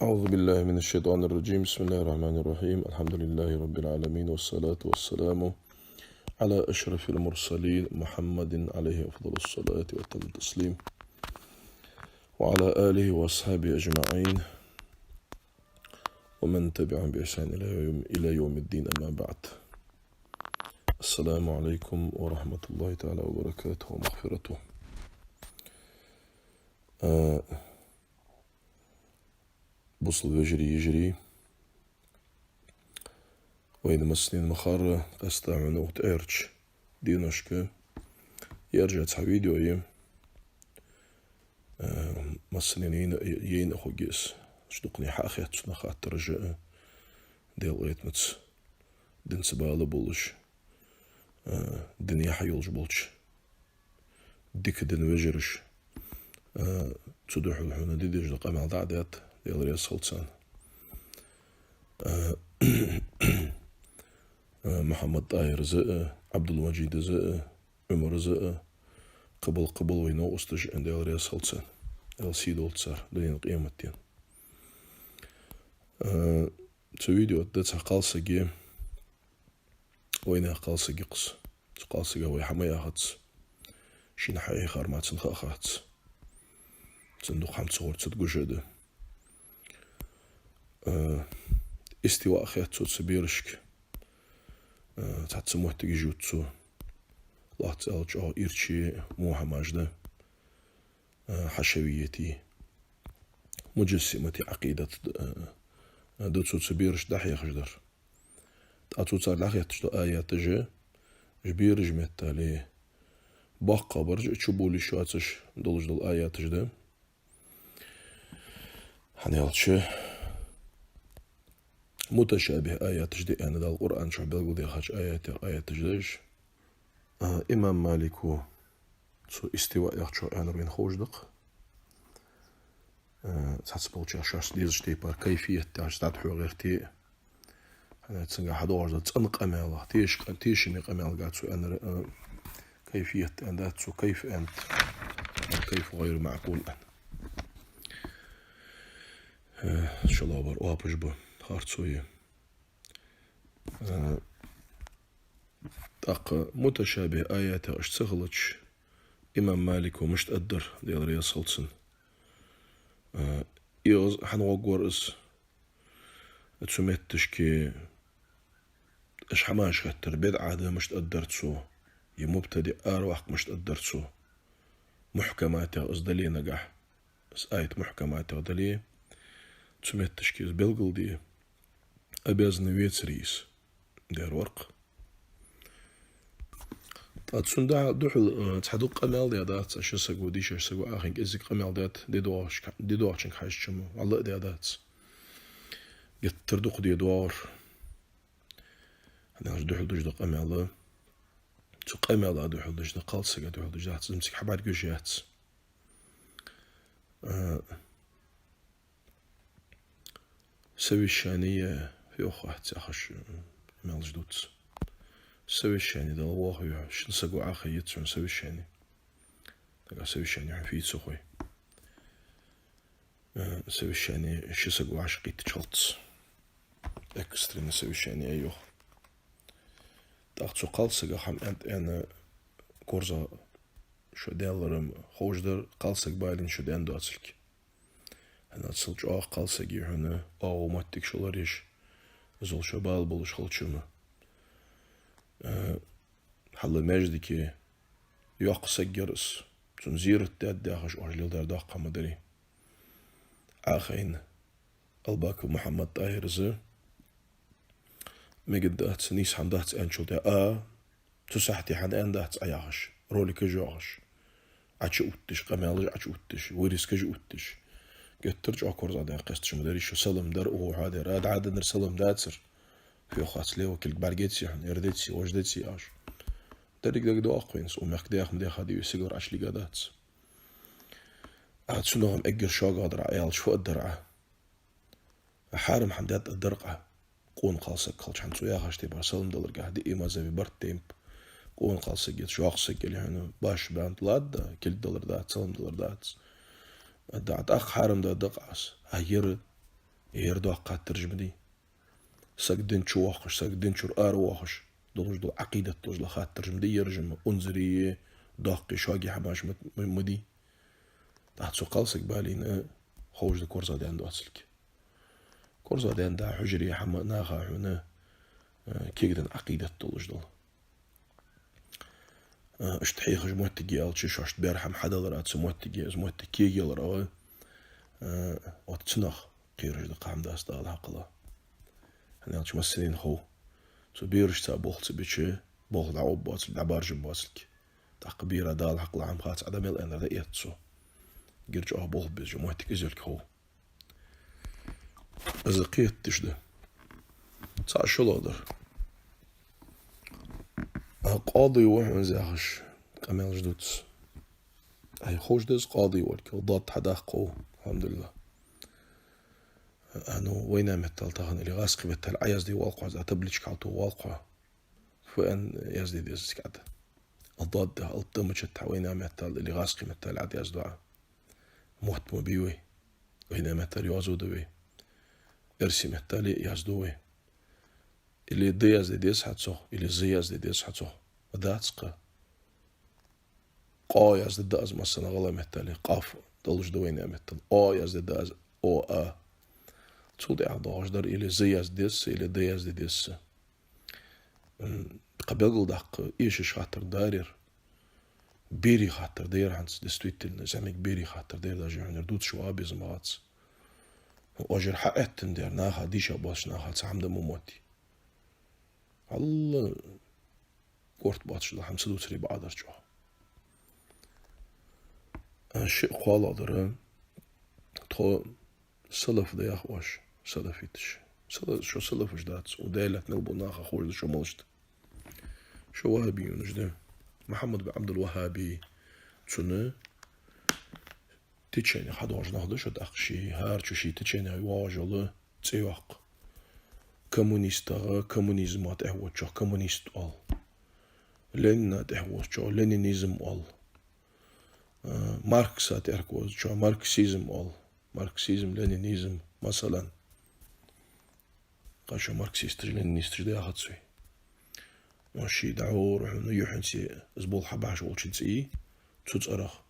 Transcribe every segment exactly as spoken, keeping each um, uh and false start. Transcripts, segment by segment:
أعوذ بالله من الشيطان الرجيم. بسم الله الرحمن الرحيم. الحمد لله رب العالمين، والصلاة والسلام على أشرف المرسلين محمد عليه أفضل الصلاة وأتم التسليم، وعلى آله وأصحابه أجمعين، ومن تبعهم بإحسان إلى يوم، إلى يوم الدين، أما بعد. السلام عليكم ورحمة الله تعالى وبركاته ومغفرته. Э, бусалба вежарий, йижарий, вайна массанена ма харра, къаьстта хьона укх тӀаьрча деношка яржа цхьа видео я. Э, массанена яйна, яйна хургья из. Аш дукха хьахетача хаттараш а, Даьла къахетамца, динца бала болаш, э, дина яхь йолаш болча дика дина вежараша, э, цу духьала хьона де дезаш дола къамаьл дӀа а даьд, Даьла раьза хилва царна. Э, э, Мухьаммад-ТӀахӀирас а, Ӏабдул-Мажидас а, Ӏумарас а, кхыбола, кхыбола вай новкъосташа а, Даьла раьза хилва царна. Даьла сий долда цар дунен, къематден. Э, цу видео тӀа да цхьа кхалсаг, вайнаьха кхалсаг я-кх из. Цу кхалсага вай хӀама яхац. Шийна хьаийхар мара цунна ха а хац. Цунна дукха хӀама ца ховр, цунна гуш а да. Э, истиваъ хет цо цу берашка. Э, цхьацца моттигаш ют цо. Лоацца аьлча, чӀоагӀа ирча во хӀамаш да. Э, хьашавиятий, муджассиматий Ӏакъидат, э, да цо цу берашта дӀахьехаш дар. ТӀаккха цо царга дӀахетташ дола аяташ а, уж бераш меттел а, боккхагӀбараш а чубовла йиш йоацаш долаш дола аяташ да. ХӀана аьлча, муташабихӀ аяташ да аьнна, Дала Къуръан чу белгалдаьхача аятех аяташ да уж. А, имам Малика цу истиваъ яхачох аьннар вайна ховш да-кх. Э, цхьацца болчар шоашта дезача тайпара кайфият яхаш цхьа хьоахаерти. ХӀана аьлча цунга хьадоагӀаш да цӀена къамаьл, теша къа-, тешаме къамаьлга цо аьннар, э, кайфият аьнна дац цо, кайф аьннад. Аль-кайфу гӀайру маӀкъул аьнна. Э, шоллагӀбар оапаш ба, харцо я. Э, тӀаккха муташабихӀ аяташ ца хилча, имам Малика мишта аргдар, Даьла раьза хилва цунна? Э, из хӀана гӀоргвар из? Цу метташка уж хӀамаш хеттар бидӀа да мишта аргдар цо, е мубтадиӀ араваккха мишта аргдар цо? Мухькаматех из дале нагахь, из аят мухькаматех дале, цу метташка из белгалде, обязанный вецаре из дер вар-кх. ТӀаккха цунна духьала, э, цхьа дукха къамаьл даь дац, ши саго, дийша саго Ӏахинг кӀеззига къамаьл даьд, де доагӀачунга, де доагӀачунга хьежача-м, валлахӀи даь дац. Геттара дукха де доагӀар. ХӀана аьлча духьала деш дола къамаьл, цу къамаьла духьала деш да, кхалсага духьала деш дац, из цига хьабӀаргагуш яц. Э, совещание йоах, хьац яхаш, э, мелаш дувц. Совещание дала воха йоах, шин саго Ӏахайиц хьона совещание. Нагахь совещание хьона фу ца хой. Э, совещание ши саго Ӏаш кхийтача хилац. Экстренное совещание йоах. ТӀаккха цу кхалсага хӀама аьннад аьнна корзагӀа шо даьлар-м ховш дар, кхалсаг балийна шо даьнна доацилга. ХӀана аьлча цул чӀоагӀа кхалсаг я хьона оагӀув моттиг шо лораеш, из шо бала болаш хилча-м. Э, хьалла маьждиге йоккха саг яр из, цунна зерат даьд яхаш, оаш леладаьр доккха хӀама дарий. Ӏахайна Албаков Мухьаммад-ТӀахӀирас, мегаргдац, нийса хӀама дац аьнначул тӀехьагӀа, а, цу сахьте хӀана аьнна дац Ӏа яхаш, роликаш йоахаш, Ӏочуотташ, къамаьлаш Ӏочуотташ, вырезкаш отташ. Геттара чӀоагӀа корзагӀдаьнна кхесташ ма дарий шо, салам дар, укхо хьадер, а, дӀаденнар салам дацар. Фу йоах, хьац лева кулг бӀаргеций хьона, ер деций, вож деций яхаш. Деррига дагадоагӀа-кх вайна, укх мехка даьха ма даьха дий, сигала Ӏаш лига дац. А, цунах-м эггара шогӀа дар Ӏа аьлча, фу аргдар Ӏа? Хьарам хӀама даьд аргдар-кх Ӏа. Къона кхалсаг хилча хӀанз цо яхача тайпара салам даларгахьа диъ мазхӀабе барт тайнаб. Къона кхалсаг яле, йоккха саг яле хьона, башха баьннаб, ладда, кулг далар дац, салам далар дац. ТӀаккха хьарам даьд-кх Ӏа из. А ер Ер доккха хаттараш ма дий. Саг дин чу воаккхаш, саг дин чура аравоаккхаш долаш дола Ӏакъидат долаш дола хаттараш ма дий ераш, ма унзара, доккхий, шога хӀамаш ма, ма, ма дий. ТӀаккха цу кхалсага балийна ховш да корзагӀдаьнна доацилга. КорзагӀдаьнна да хьужаре хӀама наха хьона, э, кегаденна Ӏакъидат долаш дола. Э, иштта хьехаш моттиг я аьлча, шоашта бер хӀама хьадалар а цу моттиге, из моттиг кегаялар а, э, вот цунах кхераш да кхы хӀама дац Дала хьакхала. ХӀана аьлча массанена хов. Цу берашца болх ца бича, болх дӀаӀоббоацилга, дӀабаржабоацилга. ТӀаккха бера Дала хьакхала хӀама хац, Ӏа дӀа мел аьннар дӀаэц цо. Гир чӀоагӀа болх беза моттиг из йолга хов. Из кхетадеш да. Цхьа шоллагӀа дар. А, къади ва хьона из яхаш, къамаьлаш дувц. Ай, ховш да из къади волга, дод хьадаккха хов, алхьамдулиллахӀ. А, ну, вайна меттала тахан или гӀазкхий меттала Ӏа язде воалл хьо, из а табличка хьалтохавоалл хьо. Фу аьнна язде деза цига Ӏа да? А дод да, алап да мичад хьа вайна меттала или гӀазкхий меттала Ӏа дӀаяздо Ӏа? Мотт ма бий вай. Вайна меттала йоазув да вай. Эрсий меттала йоазув да вай. Или д язде деза хьа цох, или з язде деза хьа цох. Дац-кх. Къо язде да аз массанахьа гӀалгӀай меттала, къаф долаш да вайна меттала. О язде да аз, о, а. Цул тӀехьа доагӀаш дар или з язде деза са, или д язде деза са. М, кхы белгалдаккха эшаш хаттар дар ер. Берий хаттар да ер хӀанз, действительно, зӀамига берий хаттар да ер, даже хьона ер дувцаш ваха безам бац. Ожар хьаэттан дар, наха дийша боацаш, наха цхьа хӀама да ма моттий. Алла, корта боацаш дола хӀама ца дувцаре бакъахьа дар чӀоагӀа. А, шиъ кхоалагӀдар, тхо салаф да яхаш, салафиташ. Сала-, шо салафаш дац, укх Даьла лаьтта мел бола наха ховш да шо малаш да. Шо ваххабиюнаш да. Мухьаммад бин Ӏабдул-ВаххӀаби, цун течене хьадоагӀаш нах да шо, тӀаккха ший, хӀара чу ший течене воагӀаш йола цӀи йоаккх. КоммунистагӀа, коммунизма тӀехьа воацачох коммунист оал. Ленина тӀехьа воацачох ленинизм оал. А, Маркса тӀехьа воацачох марксизм оал. Марксизм, ленинизм, масала. Кхы шо марксисташ, ленинисташ да яхац вай. Но ший дӀахьора хьона юххьанца из болх хьабахьаш волчун цӀи, цу цӀерах.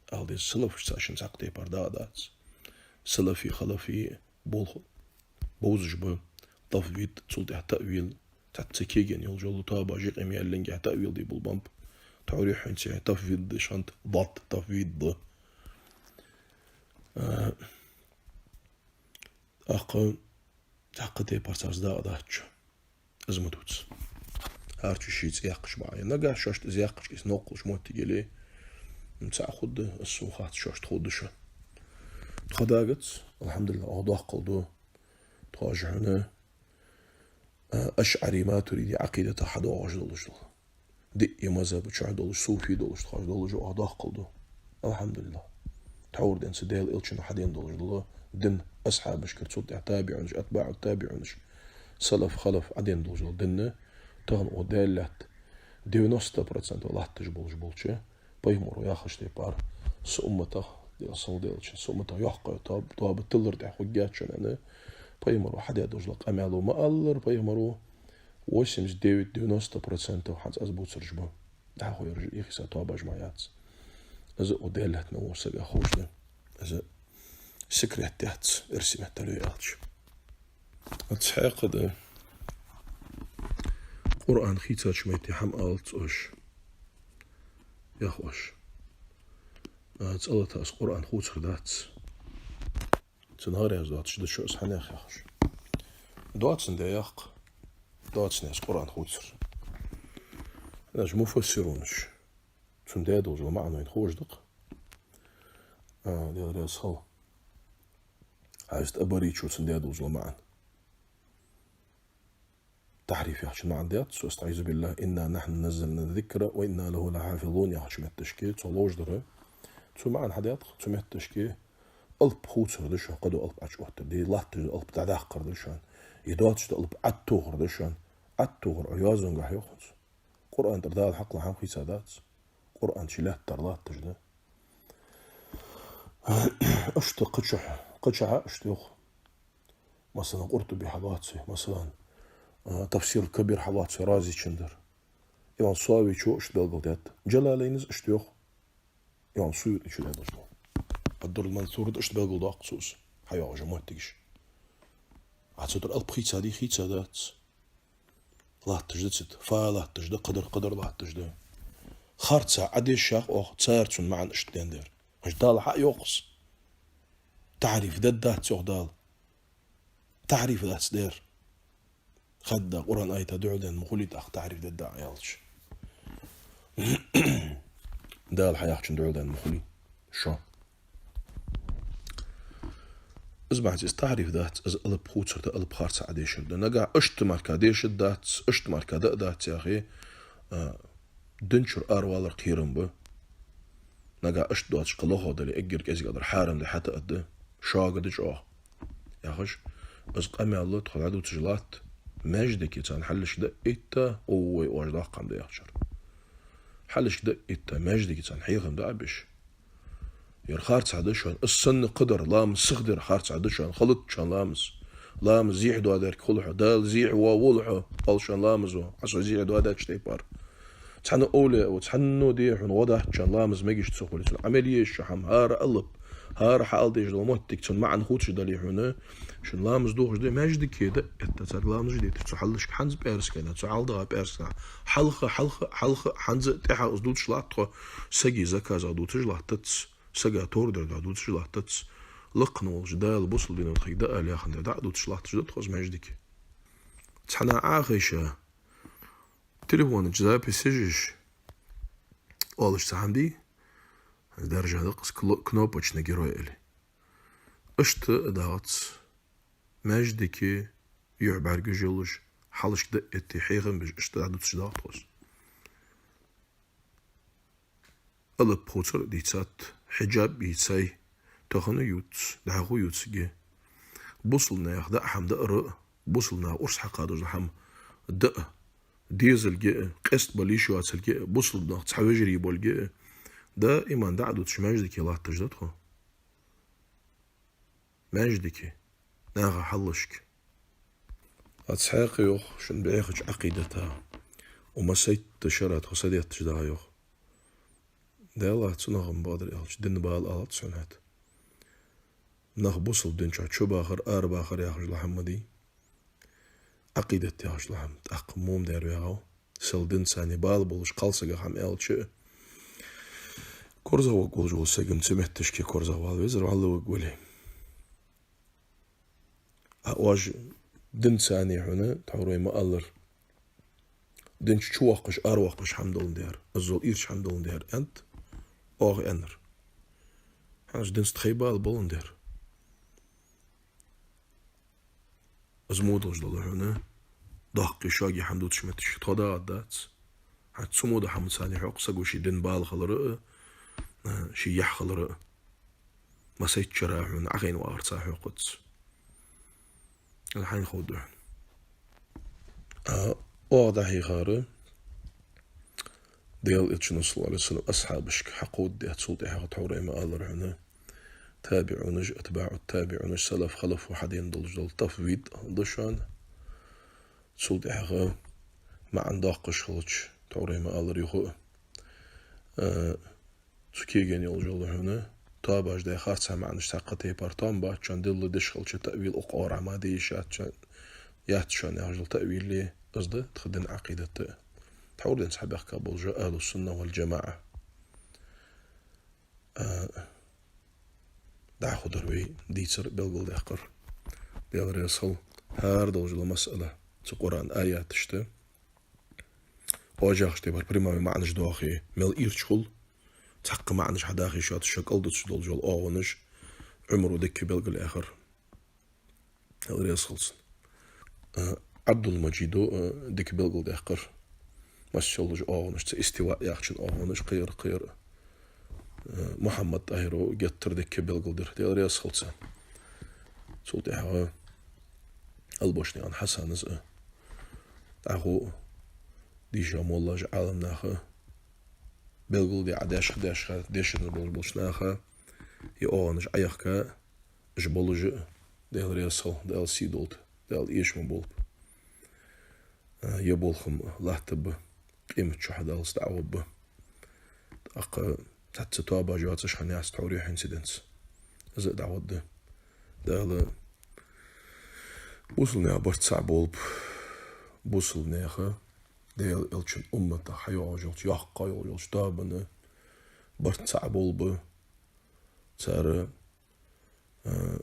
Ала деза, салафашца шин цхьаккха тайпара дакъа дац. Салафи, халафи болх бовзаш ба, тафвид, цул тӀехьа таъвил, цхьацца кегийна йолаш йола тоба, жикъе ма яллинге таъвил де болабеннаб. Тхьовра юххьанца тафвид да, шоанта дӀат тафвид да. А, тӀаккха цхьаккха тайпара царца дакъа дац. Из ма дувца. ХӀара чу ший цӀи яьккхача бакъахьа. Нагахь шоашта из яьккхача, из новкъа хулаш моттиг яле, м, цхьа хургда, из сона хац, шоашта хургда шоана. Тхо дагац, алхьамдулиллахӀ, оаха доккхал ду. Тхо уж хьона, а, ашӀари, матуриди Ӏакъидатах хьадоагӀаш долаш дола. Диъ мазхӀаба чу долаш, суфи долаш, тхо уж долаш, оаха доккхал ду. АлхьамдулиллахӀ. Тхьовра денз Даьла Элчано хьадена долаш дола дин, асхьабашкара, цул тӀехьа табиӀунаша, атбаӀу табиӀунаша, салаф, халаф хьадена долаш дола дин, тахан укх Даьла лаьтта девяносто процентов латташ болаш болча, пайхамаро яхача тайпара, са умматах, Даьла салам хилда цунна, са умматах йоккха тоба, тоба тиллар тӀехьа хургьяц шоана, аьнна, пайхамаро хьадаь долаш дола къамаьл ва ма аллара, пайхамаро восемьдесят девять, девяносто процентов хӀанз аз бувцараш ба. ДӀахо ераш ихиса тоабаш ма яц. Из укх Даьла лаьтта мел волча сага ховш да. Из секрет яц, эрсий меттала аьлча. Цхьаькха да. Къуръан хийцача метте хӀама алац оаш, йоах оаш. А, цӀалата аз Къуръан хувцар дац. Цун гӀараьза доацаш да шо из хьанех яхаш. Доацандаь йоаккх. Доацандаь аз Къуръан хувцар. Даже муфассирунаш, цун даь долаш дола маӀан вайна ховш да-кх. А, Даьла раьза хилва. Хьафиз ТӀабаричо цун даь долаш дола маӀан. Тахьриф яхачун маӀан даьд цо, أستعيذ بالله، إنا نحن نزلنا الذكر وإنا له لحافظون яхача метташка, цо ловш дар. Цо маӀан хьадаьд-кх, цу метташка алап хувцар да шоана, кхыдола алап Ӏочуоттар да, латташ дола алап дӀадаккхар да шоана, е доацаш дола алап Ӏотохар да шоана. Ӏотохар, Ӏо йоазонгахьа йоах цо. Къуръан тӀара Дала хьакхала хӀама хийца дац. Къуръан ший лаьттара латташ да. Иштта кхычахьа, кхычахьа иштта йоах. Масала, Къуртуби хьалоац вай, масала, а, Тафсир Кабир хьалоац вай, Рази чун дар. Имам Савийчо иштта белгалдаьд. Джалалайнас иштта йоах. Имам Суютичо даь долаш да. Ад-Дуррул Мансура тӀа иштта белгалдоаккх цо из. ХьайоагӀаш моттигаш. А цу тӀара алап хийцадий, хийцадац. Латташ да цу тӀа. Фа латташ да, кхыдар, кхыдар латташ да. Харцахьа Ӏодешаш оаха, цар цун маӀан иштта дендар. Аш Дала хьа йоах из. Тахьриф дергдац йоах Дала. Тахьриф дац дер. Хадда Къуръан аята духьал даьнна ма хулий тӀаккха тахьриф дергда аьлча. Дала хьаяхачун духьал даьнна ма хулий. Шо. Из бахьанца из тахьриф дац, из алап хувцар да, алап харцахьа Ӏодешар да. Нагахьа иштта мара дешаргдац, иштта мара даа дац яхе, а, дин чура аравалар кхерам ба. Нагахьа иштта доацаш кхы лохо дале, эггара кӀезига дар хьарам да, хьатаадда, шога да чӀоагӀа. Яхаш, из къамаьл тхо дӀадувцаш латт, маьждиге царна хьалхашка дӀаэтта, о, вай оаш доккха хӀама да яхачар. Хьалхашка дӀаэтта, маьждиге царна хьехам дӀа а беш. Ер харцахьа да шоана, из санна кхыдар, ламаз сихдер харцахьа да шоана, хилац шоана ламаз. Ламаз зехьа доадаьрг хул хьо, Дала зехьа вола вола хьо, оал шоана ламазо, Ӏа со зехьа доадаьча тайпара. Цхьанне овлияо, цхьанне дехьа хьона гӀо дац шоана ламаз мегаш ца хуле, цун Ӏамал еш шу хӀама, хӀара алап, хӀара хьаала дезаш дола моттиг, цун маӀан хувцаш дале хьона, шун ламаз дохаш да, маьждиге дӀаэтта, царга ламаз детташ, цу хьалхашка хӀанз пӀаьраска хинна, цу хьалха дагӀа пӀаьраска хинна, хьалха, хьалха, хьалха, хӀанз тӀехьа из дувцаш латт тхо, сага заказах дувцаш латтац, сага товр дергах дувцаш латтац, лакхе волча Дала бусалба дино тхоашка дӀаала яхандаь дӀа а дувцаш латташ да тхо из маьждиге. Цхьанне Ӏохайша, телефона чу записаш еш, оалаш цхьа хӀама дий, даржа да-кх из, кно-, кнопочный герой аьле. Иштта дагӀац, маьждиге юхь бӀаргагуш йолаш, хьалхашка дӀаэтте хьехам беш, иштта дӀадувцаш дагӀа тхо из. Алап хувцар а дийцад, хьиджаб йийцай, тахан а ювц, дӀахо а ювцаргья. Бусалба наха даа хӀама даар а, бусалба наха урс хьакха дозал хӀама даа дезалга а, къестабала йиш йоацалга а, бусалба нах цхьа вежарий болга а, даиман дӀа а дувцаш маьждиге латташ да тхо. Маьждиге, наха хьалхашка. Исхьакъа йоах шун бӀехача Ӏакъидата, укх массайтта шера тхо са детташ дагӀа йоах. Дала цу наха ма бадар аьлча, дин бала алац хьона хӀаьта. Нах бусалба дин чу чубахар, арабахар яхаш дола хӀама ма дий. Ӏакъидат яхаш дола хӀама тӀаккха мо ма дер вегӀав. Сел динца бала болаш кхалсагах хӀама аьлча а, корзагӀваргволаш вола саг-м цу метташка корзагӀвала везар, вӀалла варгвале. А оаш динца хьона, тхьовра вай ма аллара, дин чу чувоаккхаш, аравоаккхаш хӀама доландаь, иззал ийрча хӀама доландаь аьннад, оаха аьннар. ХӀанз динца тхоай бала боландаь. Из мо долаш дола хьона, доккхий шога хӀама дувцаш метташ тхо дагӀаргдац. ХӀанз цу мо дола хӀамаца хьокх саго ший дин бала хилар а, ший яхь хилар а. Массайтта шера хьона Ӏохайна вагӀарца хьокхац. Из хьайна ховргда хьона. А, оаха дӀахьехар, Даьла Элчано, صلى الله عليه وسلم, асхьабашка хьакховдадаь, цул тӀехьагӀа, тхьовра вай ма аллара хьона, табиӀунаш, атбаӀу табиӀунаш, салаф, халафо хьадена долаш дола тафвид да шоана. Цул тӀехьагӀа маӀан доаккхаш хилча, тхьовра вай ма аллара юха а, а, цу кегийна йолаш йола хьона, тоабаш даь, харцахьа маӀанаш цхьаккха тайпара тоам бац шоана, дилла деш хилча таъвил укх оагӀорахьа ма де йиш яц шоана, яц шоана яхаш дола таъвил, из да тха дина Ӏакъидат а. Тхьовра денз хьабаьхка болаш ба ахӀлу сунна вал джамаӀа. А, дӀахо дар вай дийцар, белгалдаьккхар. Даьла раьза хилва, хӀара долаш дола масъала цу Къуръан аяташта, оаш яхача тайпара прямой маӀанаш доахе, мел ийрча хул, цхьаккха маӀанаш хьадаха йиш йоацаш, шо кӀалдуцаш долаш дола оагӀонаш, Ӏумара дика белгалъяьхар. Даьла раьза хилва цунна. А, Ӏабдул-Мажида, а, дика белгалдаьккхар. Масса йолаш оагӀонаш, цу истиваъ яхачун оагӀонаш кхера, кхера. А, Мухьаммад ТӀахӀира геттара дика белгалдир. Даьла раьза хилва цунна. Цул тӀехьагӀа Албошнаькъан Хьасана а. ДӀахо дийша моллаша, Ӏаламнаха белгалдаь, Ӏа дешха, дешха, дешаргболаш болча наха, е оагӀонаш Ӏояхка, уж болаш а, Даьла раьза хилва, Дала сий долда, Дала эша ма болба. Э, ер болх-м латтаргба, къематдийнахьа Дала из дӀагӀоргба. ТӀаккха цхьацца тоабаш йоацаш хиннаяц тхьовра хиннача инцидентаца. Из а дӀагӀоргда. Дала бусалба наьха барт цхьа болба. Бусалба наьха, Даьла Элчан уммата хьайоагӀаш йолча, йоккха йолаш йолча тоабан барт цхьа болба. Цар, э,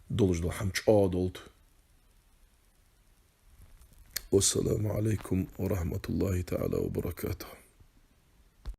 долаш дола хӀама чӀоагӀа долда. والسلام عليكم ورحمة الله تعالى وبركاته.